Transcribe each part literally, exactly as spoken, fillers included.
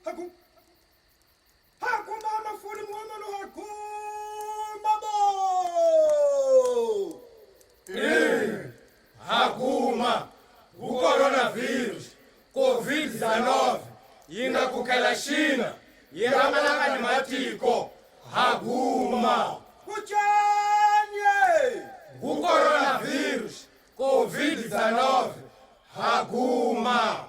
Hakuma, hakuma, mafuni mwana no hakuma bo. Eh, hakuma, gu coronavirus, covid dix-neuf, yi nga kukela China, yi nga malaka ni matiko, hakuma. Kucanye! Gu coronavirus, covid dix-neuf, hakuma.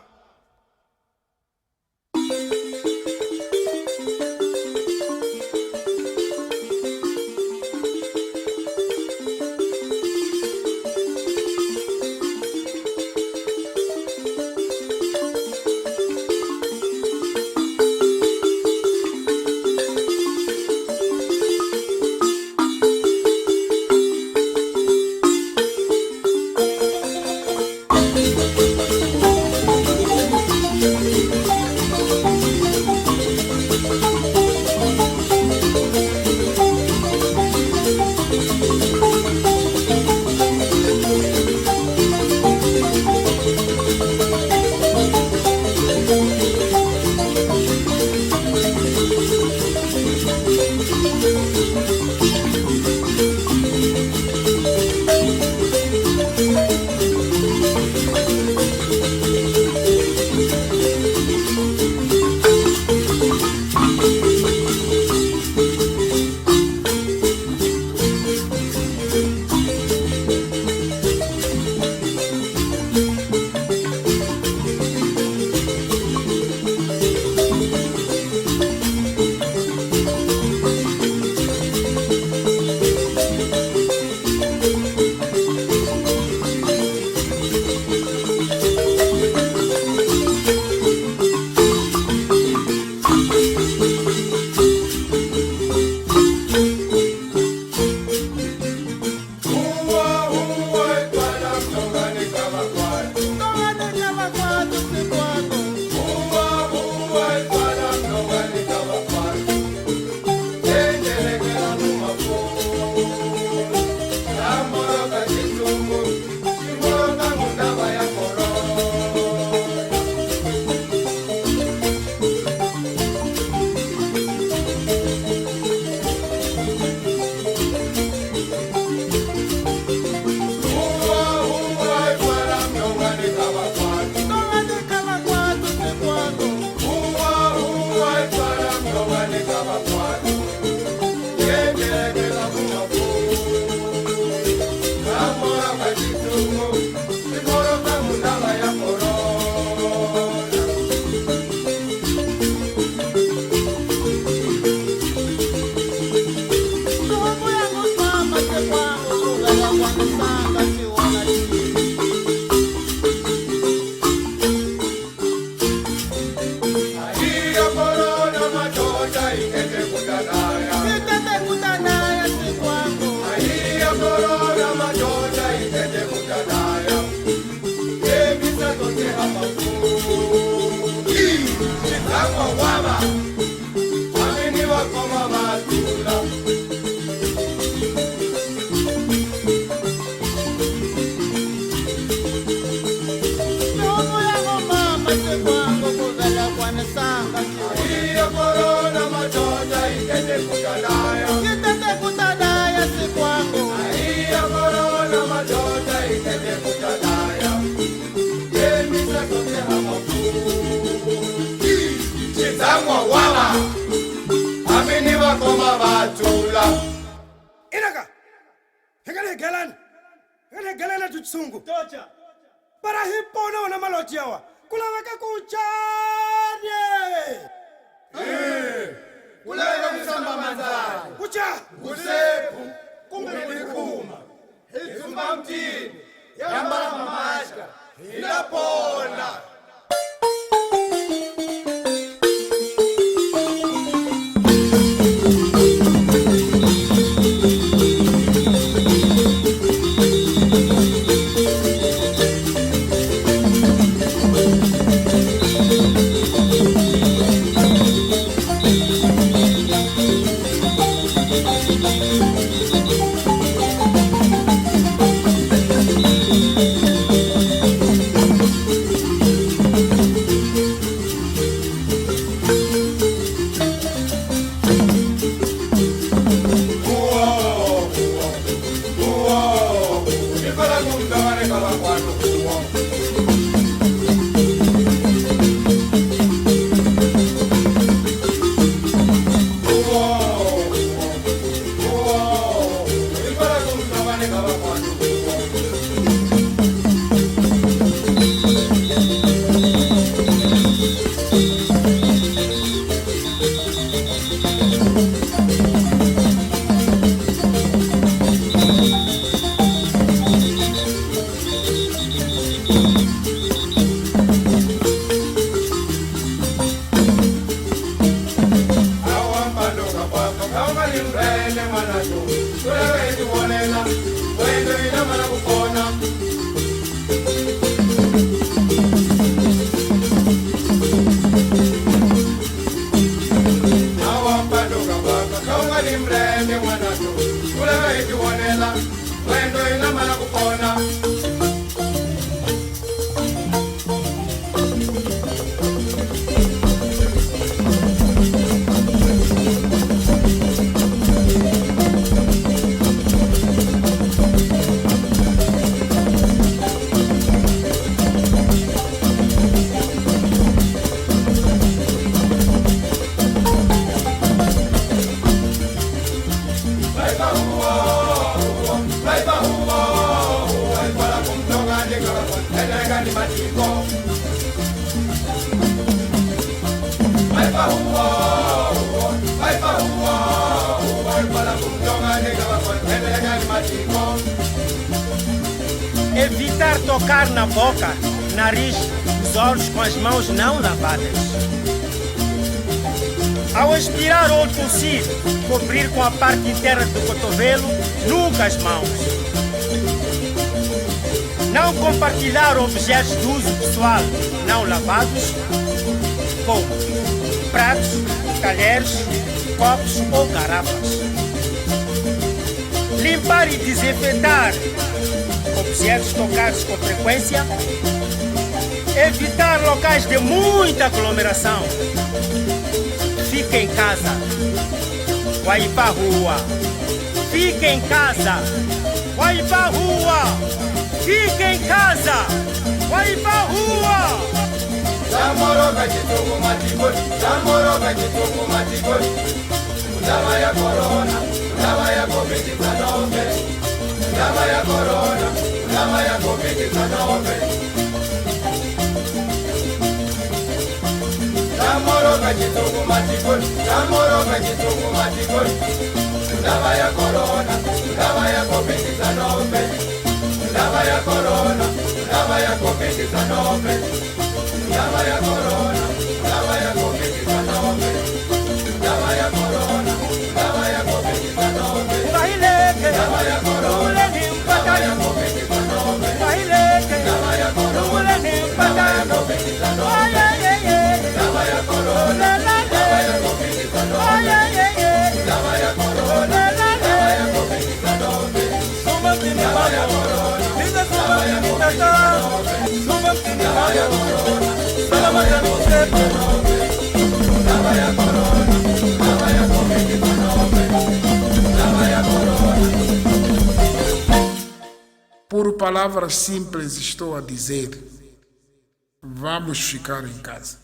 Inaka, hengani hegelani, hengani hegelani tu tisungu. Tocha. Para hi pona wona maloti yawa, ku laveka ku canye? Eh, ku laveka ku samba manzali. Ku ca? Ku sepu, kumbe ku likuma. Hi zumba mutini, yambala mamaska, hi la pona. Evitar tocar na boca, nariz, os olhos com as mãos não lavadas. Ao expirar ou tossir, cobrir com a parte interna do cotovelo, nunca as mãos. Não compartilhar objetos de uso pessoal não lavados, como pratos, talheres, copos ou garrafas. Limpar e desinfetar objetos tocados com frequência. Evitar locais de muita aglomeração. Fique em casa. Wai pa rua. Fique em casa. Wai pa rua. Fique em casa. Wai pa rua. Zamoro ka kitungu matikoni. Zamoro ka kitungu matikoni. Ndaba ya corona, ndaba ya covid dix-neuf. Ndaba ya corona, ndaba ya covid dix-neuf. Zamoro ka kitungu matikoni, zamoro ka kitungu matikoni. Ndaba ya corona, ndaba ya covid dix-neuf. Ndaba ya corona, ndaba ya covid dix-neuf. Por palavras simples, estou a dizer: vamos ficar em casa.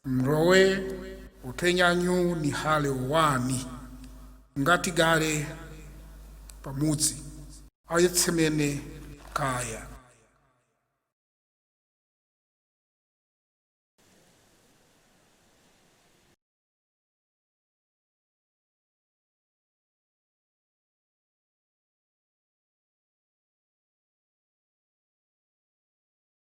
Mrowe, o tenya nyu ni hale wani. Ngati gare pamutsi. Aye tsemene kaya.